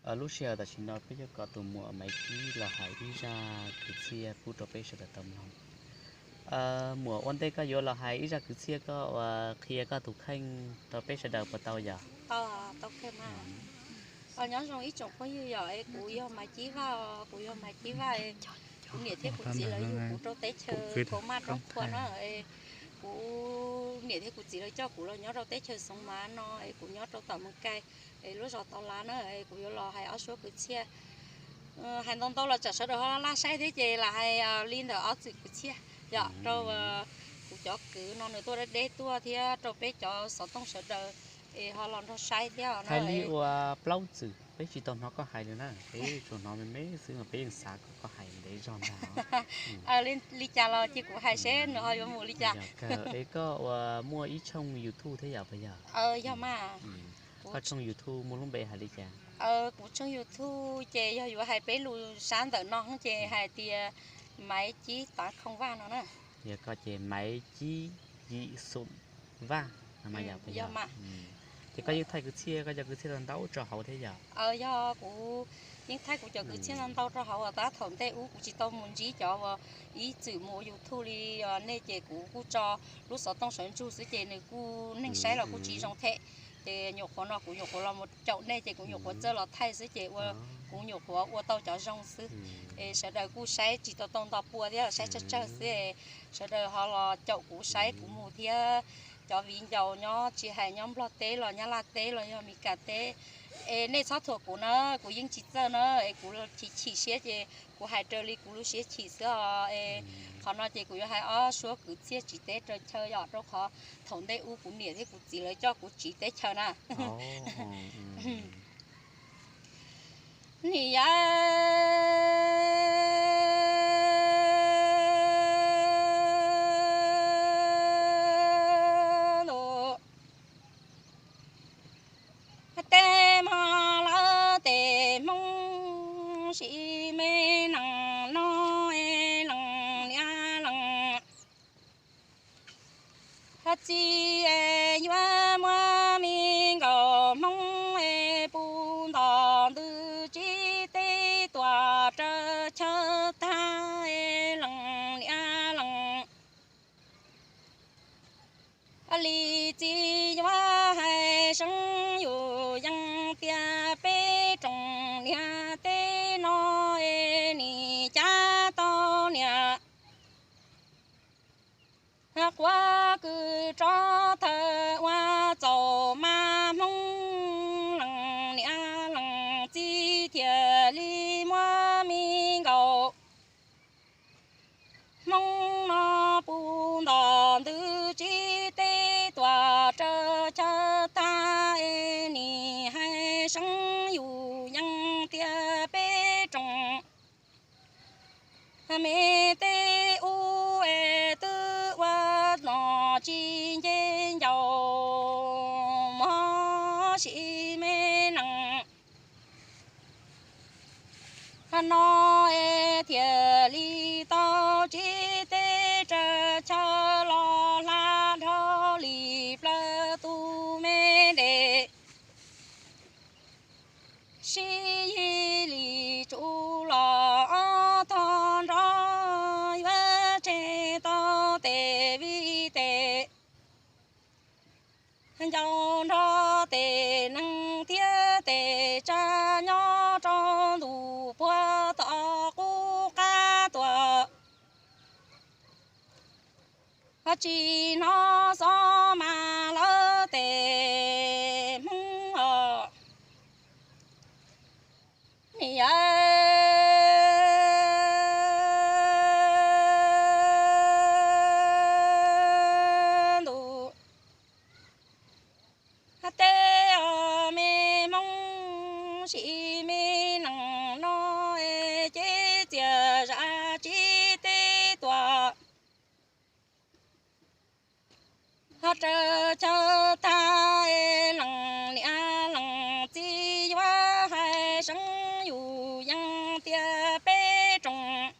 Lub sij hawm tam sim no peb yuav kom tus muam Maiv Cib los hais ib zaj kwv txhiaj pub rau peb sawv daws tau mloog. Muam, ua ntej koj yuav los hais ib zaj kwv txhiaj koj uas qhia koj tus kheej rau peb sawv daws puas tau yom? Nyob zoo ib tsoom phooj ywg yom, es kuv yog Maiv Cib Vaj, kuv yog Maiv Cib Vaj, kuv niam thiab kuv txiv lawv yug kuv rau teb chaws Khaus Maj Roob Phua na, kuv niam thiab kuv txiv lawv coj kuv los nyob rau teb chaws Xoov Mav no, es kuv nyob rau tom Moos Kais, es lub zos Tau Lav na, es kuv yuav los hais ob suab kwv txhiaj. Hais ntau ntau los tsam sawv daws ho laj saib thiab ces lam hais li ntawm ob txwm kwv txhiaj yom, rau kuv cov kwv no nws tuaj deb deb tuaj thiab rau peb cov xov tooj sawv daws es ho los nrog saib thiab. Hais li ua plaub txwm peb tsis tau hnov koj hais li na, peb tsuas hnov me me xwb mas peb yeej xav kom koj hais ntev zog ntag. Li cas los cia kuv hais seb nws ho yuav mus li cas. Es koj uas muaj ib tshooj YouTube thiab yom, puas yog? Yog mas. Koj tshooj YouTube muaj lub npe hais li cas? Kuv tshooj YouTube ces yog yuav hais peb lus sab ntawm no ces hais tias Maiv Cib Tav Khoom Vaj no na. Yog koj ces Maiv Cib Yim Xum Vaj no mas yom, puas yog? Ces koj yeej thaij kwv txhiaj, koj cov kwv txhiaj ntau ntau rau hauv thiab yom? Yog, kuv yeej thaij kuv cov kwv txhiaj ntau ntau rau hauv, tab thaum ntej ub kuv tsis tau mus ntsib cov uas ib txwm mus ua YouTube li nej ces kuv kuj tso lub xov tooj sawv ntsug xwb ces nws kuj neeg saib los kuj tsis zoo thiab. Ces nyuam qhuav no kuv nyuam qhuav los mus caum nej ces kuv nyuam qhuav txawj los thaij xwb ces ua, kuv nyuam qhuav ua tau cov zoo xwb. Es sawv daws kuj saib tsis tau tau nto pua thiab, saib tsawg tsawg xwb es sawv daws ho los caum kuv saib kuv mus thiab. Cov viv ncaus nyob tsis hais nyob Nplog teb los Nyab Laj teb los yog Mes Kas teb, es nej txhob thuam kuv na, kuv yeej tsis txawj na, es kuv chim chim siab ces kuv hais raws li kuv lub siab chim xwb os. Es qhov no ces kuv yuav hais ob suab kwv txhiaj tsiv teb raws chaw yom, rau qhov thaum ntej ub kuv niam thiab kuv txiv lawv coj kuv tsiv teb chaws na. Nim yav ntuj, tej mos lawv tej Hmoob sim me nees no, lees niam lees txiv, yuav muaj me nkauj Hmoob es puv nto ntws tsis teb tuaj raws chaw tag, lees niam lees li txiv yuav hais seeb yus yeej tias peb rooj niam teb no es nim cab tau niam quav kws rov thawm ua txaus mas Hmoob lees niam lees txiv thiaj li muaj me nkauj Hmoob no puv nto ntws tsis teb tuaj raws chaw tag, es nim hais seeb yus yeej tias peb rooj me teb ub es twb ua nom tsis nce ncauj mog sim me nees no es thiaj li tau tsis teb raws chaw los hla dhau li plaws tus me de sib yig li tsuj los ob tog nrov yuav tseg tau tes vij tes ncauj nrog tes neeg thiab tes tsaj nyob rau ntuj puag tom qub qab tuaj. Tsis hnov xob mas lawv tes Hmoob os. Nim yav ntuj, tej os me Hmoob sim me nees no es ces txias zam tsis teb tuaj raws chaw tag, lees niam lees txiv yuav hais seeb yus yeej tias peb rooj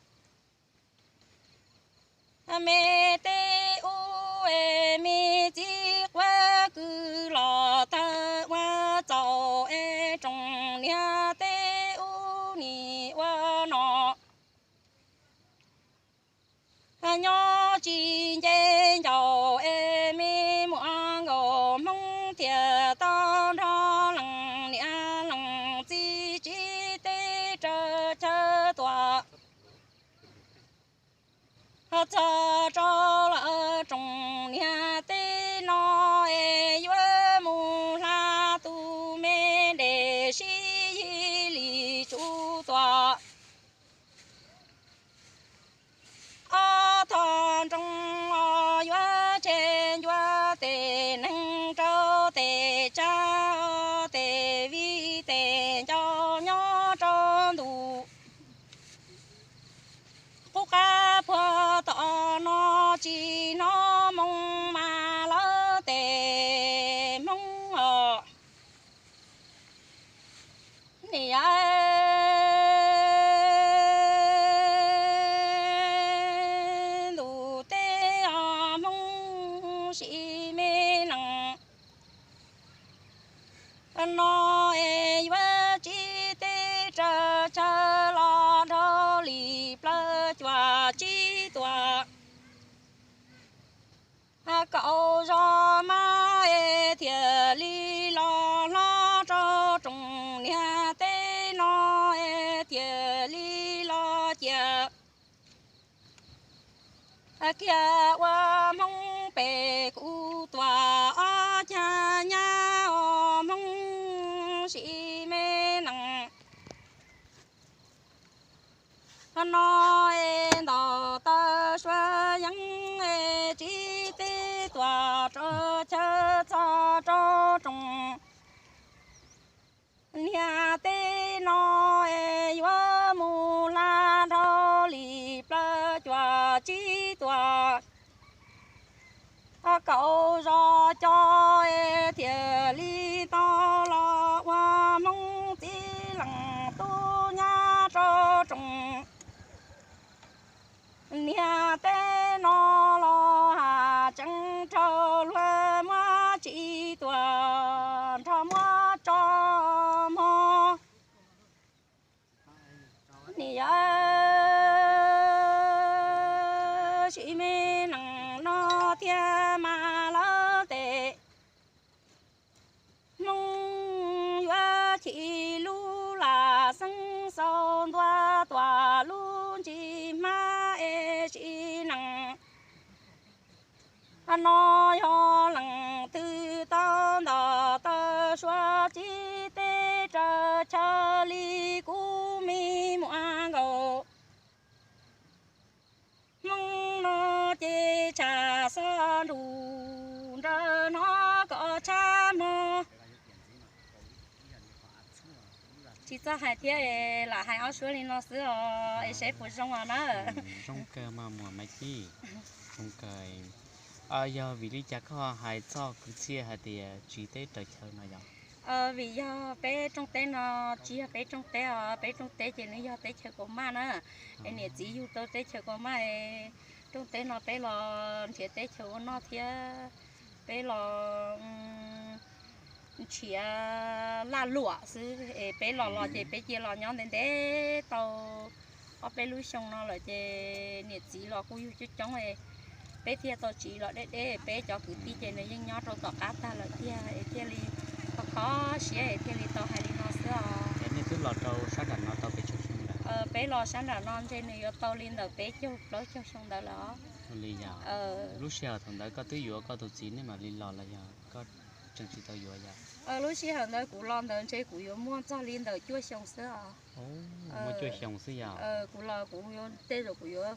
me teb ub es me txiv quav kws los tawg ua txaus es rooj niam teb tsis nce ncauj es me muaj nkaus Hmoob thiaj tau nrog leej niam leej txiv tsis teb raws chaw tuaj. Txog rau lawm tsoom niag teb no es yuav mus hla tus me dej sib yig li tsuv tuaj. Ob tog nroog os yuav tseg ncua tes neeg rau tes tsab, tes vij tes ncauj nyob rau ntu qub qab puag tom no tsis hnov moo mas lawv tes Hmoob os. Niam yau, ntuj teb os Hmoob sim me neej no es yuav tsis teb raws chaw los dhau li plaub cuaj tsib tuaj. Kaum zos mas es thiaj li los hlob rau tsoom niag teb no es thiaj li los cia kiag ua Hmoob pem kuv tuaj ob cag nyab os Hmoob sim me neej no es ntaus taw suav yeeb es tsis teb tuaj rau chaw txog rau tsoom niag teb no es yuav mus hla dhau li plaub cuaj tsib tuaj. Kaum zos cov es thiaj li tau los ua Hmoob txiv leej tub nyab rau tsoom niag teb no los has tseeb rau luag muab tsis tuaj nrog muab tso mog. Niam yau, sim me neej no thiaj mas lawv tes Hmoob yuav chim lub lam xeeb xaus ntua tuaj lub ntsis hmab es sim neej no yog leej twg tau ntaus taw suav tsis teb raws chaw li kuv me muaj nkaus Hmoob no ces tshaj xov nruj nrawm no kom tshaj mog. Tsis txawj hais thiab, lam hais ob suab li no xwb os es seb puas zoo os na. Zoo kawg mas muam Maiv Cib, zoo kawg. Yog vim li cas koj hais txog kwv txhiaj hais tias tsis teb raws chaw no yog? Vim yog peb rooj teb no tsis yog peb rooj teb os, peb rooj teb ces nws yog teb chaws Kaus Maj na. Es niam txiv yug tau teb chaws Kaus Maj, rooj teb no peb los nrhiav teb chaws ua noj thiab peb los nrhiav laj luam xwb es peb los los ces peb cia los nyob ntev ntev tau ob peb lub xyoo no lawm ces niam txiv los kuj yug coob coob, peb thiaj tau tsiv los deb deb. Peb cov kwv tij ces nws yeej nyob rau tom qab tag lawm tiag es thiaj li kho kho siab es thiaj li tau hais li no xwb os. Nej twb los rau sab nram no tau pes tsawg xyoo lawm? Peb los sab nram no ntshe nws yuav tau li ntawm peb caug plaub caug xyoo ntawd lawm os. Ua li yog. Lub sij hawm thaum ntawd koj twb yuav koj tus txiv nej mam li los los yog koj tseem tsis tau yuav yog? Lub sij hawm ntawd kuv los ntawd ntshe kuv yuav muaj txog li ntawm cuaj xyoo xwb os. Muaj cuaj xyoo xwb yog? Kuv los kuv yuav tej zaum kuv yuav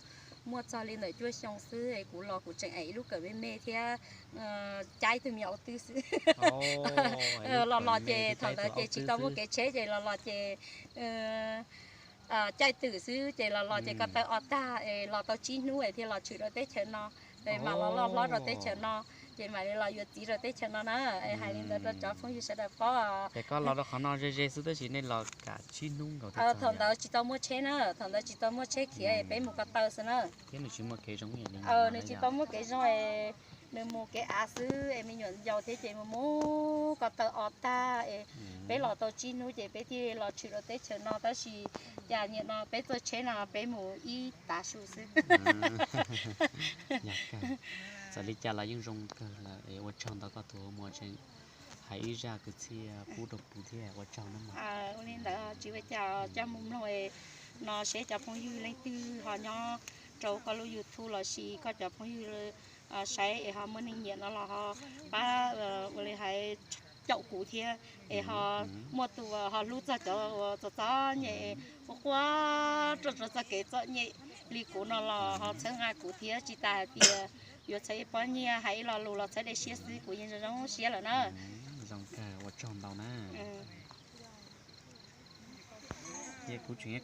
muaj txog li ntawm cuaj xyoo xwb es kuv los kuv tseem ev ib lub kawm me me thiab caij ib tug me nyuam twb xwb. Los los ces thaum ntawd ces tsis tau muaj kev tsheb ces los los ces caij twm xwb ces los los ces ko taw o tag es los tau tsib hnub es thiaj los tshwm rau teb chaws no. Es mam los loj hlob rau teb chaws no ces mam li los yuav txiv rau teb chaws no na. Es hais li ntawd rau cov phooj ywg sawv daws paub. Ces koj los rau qhov no ze ze xwb tab sis nej los kam tsib hnub nkaus thiab? Thaum ntawd tsis tau muaj tsheb na, thaum ntawd tsis tau muaj tsheb khiav es peb mus ko taw xwb na. Thiab nws tsis muaj kev zoo li no. Nws tsis tau muaj kev zoo es Nws mus kev av xwb es me nyuam yaus thiab ces mus mus ko taw o tag es peb los tau tsib hnub ces peb thiaj los tshwm rau teb chaws no tab sis cas nim no peb txoj tsheb no peb mus ib tav su xwb. Txawm li cas los yeej zoo kawg lawm es ua tsaug ntau koj tus ua muam tseem hais ib zaj kwv txhiaj pub rau kuv thiab ua tsaug nawb mog. Ua li ntawd tsis ua cas, coj mus mloog no seb cov phooj ywg leej twg ho nyob rau koj lub YouTube los sis koj cov phooj ywg saib es ho muaj neeg nyiam no los ho pab ua li hais caum kuv thiab es ho muaj tus ho hlub txog cov uas txom txom nyem quaj quaj rau rau txoj kev txom nyem li kuv no los ho txhawb nqa kuv thiab tsis tas hais tias yuav txhawb ib pob nyiaj hais ib lo lus los txhawb dej siab xwb kuv yeej zoo zoo siab lawm na. Zoo kawg, ua tsaug ntau na. Thiab kuv tseem nyob